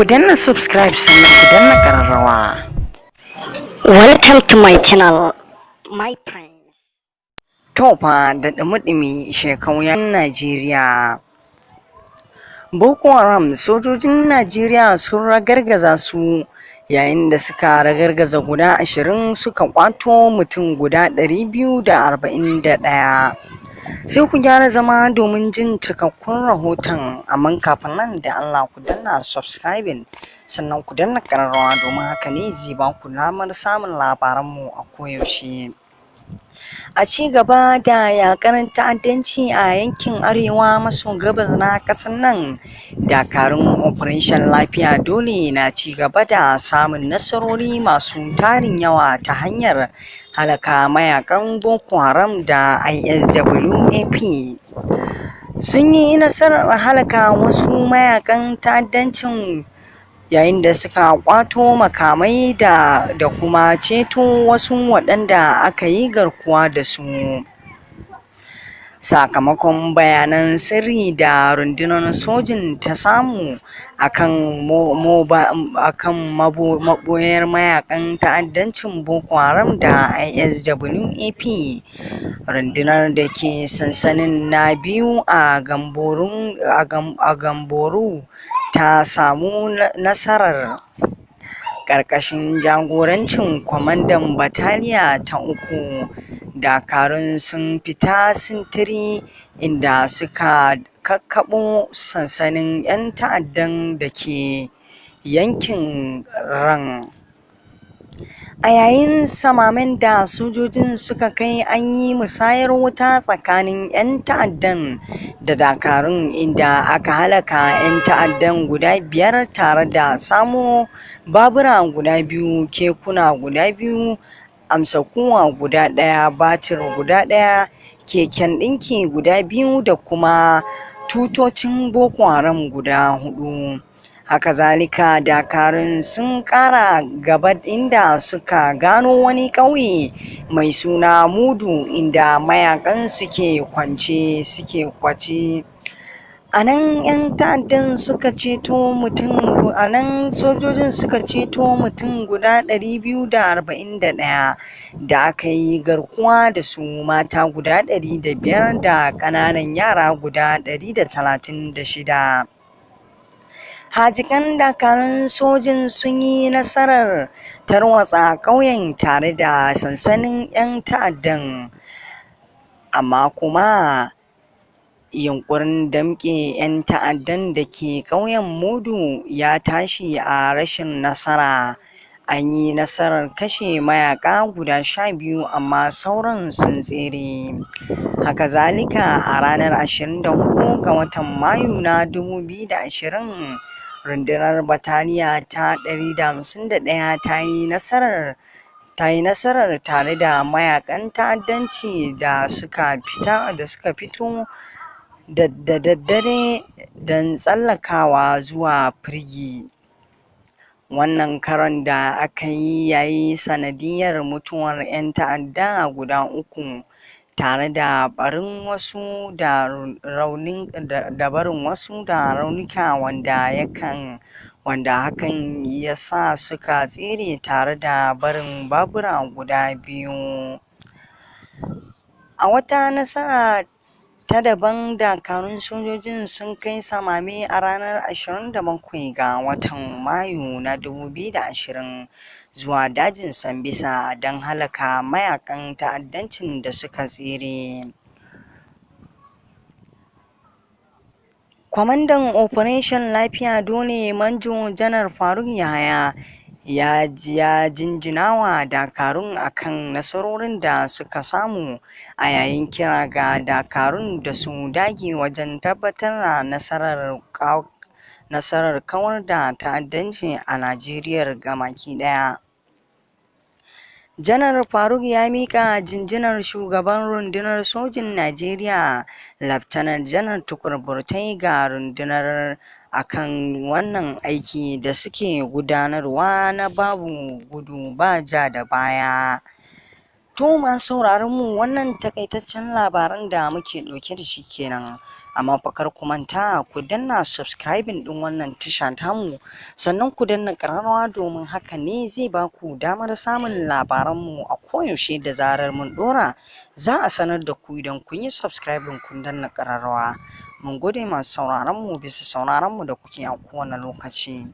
Ku danna subscribe sannan ku danna ƙararrawa. Welcome to my channel, my friends. To fa, da ɗumi-ɗumi, Shekau Najeriya. Boko Haram, sojojin Najeriya sun ragargaza su, yayin da suka ragargaza guda 20, suka kwato mutum guda 241. Sai ku gyara zama domin jin cikakkun rahoton, amma kafin nan, da Allah ku danna subscribing sannan ku danna ƙararrawa, domin haka ne zai ba ku damar samun labaranmu a koyaushe. A ci gaba da yakar ta'addanci a yankin arewa maso gabas na ƙasar nan, dakarun Operation Lafiya Dole na ci gaba da samun nasarori masu tarin yawa ta hanyar halaka mayakan Boko Haram da ISWAP. Sun yi nasarar halaka wasu mayakan ta'addancin, yayin da suka kwato makamai da kuma ceto wasu waɗanda aka yi garkuwa da su. Sakamakon bayanan sirri da rundunar sojin ta samu akan maɓoyar mayakan ta'addancin Boko Haram da ISWAP, rundunar da ke sansanin na biyu a Gamboru ta samu nasarar. Ƙarƙashin jagorancin kwamandan Bataliya ta uku, dakarun sun fita sintiri, inda suka kakkaɓo sansanin 'yan ta'addan da ke yankin Rann. A yayin samamen da sojojin suka kai, an yi musayar wuta tsakanin 'yan ta'addan da dakarun, inda aka halaka 'yan ta'addan guda biyar tare da samo babura guda biyu, kekuna guda biyu, amsa-kuwa guda ɗaya, batir guda ɗaya, keken ɗinki guda biyu da kuma tutocin Boko Haram guda huɗu. Haka zalika, dakarun sun ƙara gaba, inda suka gano wani ƙauye mai suna Mudu, inda mayakan suke kwance suke kwace. A nan 'yan ta'addan suka ceto mutum a nan sojojin suka ceto mutum guda 241 da aka yi garkuwa da su, mata guda 105 da ƙananan yara guda 136. Haziƙan dakarun sojin sun yi nasarar tarwatsa ƙauyen tare da sansanin 'yan ta'addan, amma kuma yunƙurin damƙe 'yan ta'addan da ke ƙauyen Mudu ya tashi a rashin nasara. An yi nasarar kashe mayaƙa guda 12, amma sauran sun tsere. Haka zalika, a ranar 24 ga watan Mayu na 2020, rundunar Bataliya ta 151 ta yi nasarar tare da mayakan ta'addanci da suka fito da daddare don tsallakawa zuwa Firgi. Wannan karon da aka yi ya yi sanadiyyar mutuwar 'yan ta'adda guda uku tare da barin wasu da raunuka, wanda hakan ya sa suka tsere tare da barin babura guda biyu. A wata nasara ta daban, dakarun sojojin sun kai samame a ranar 27 ga watan Mayu na 2020 zuwa dajin Sambisa don halaka mayakan ta'addancin da suka tsere. Kwamandan Operation Lafiya Dole, Manjo Janar Faruk Yahaya, ya jinjinawa dakarun akan nasarorin da suka samu, a yayin kira ga dakarun da su dage wajen tabbatar da nasarar kawar da ta'addanci a Najeriya gabaki ɗaya. Janar Faruk ya mika jinjinar shugaban rundunar sojin Najeriya, Laftanar Janar Tukur Buratai, ga rundunar akan wannan aiki da suke gudanarwa na babu gudu ba ja da baya. To masu sauraron mu, wannan takaitaccen labaran da muke ɗauke da shi kenan. Amma fa kar ku manta ku danna subscribing ɗin wannan tasha tamu, sannan ku danna ƙararrawa, domin haka ne zai ba ku damar samun labaranmu a koyaushe. Da zarar mun ɗora, za a sanar da ku idan kun yi subscribing, kun danna ƙararrawa. Mun gode masu sauraron mu bisa sauraron mu da kuke a kowane lokaci.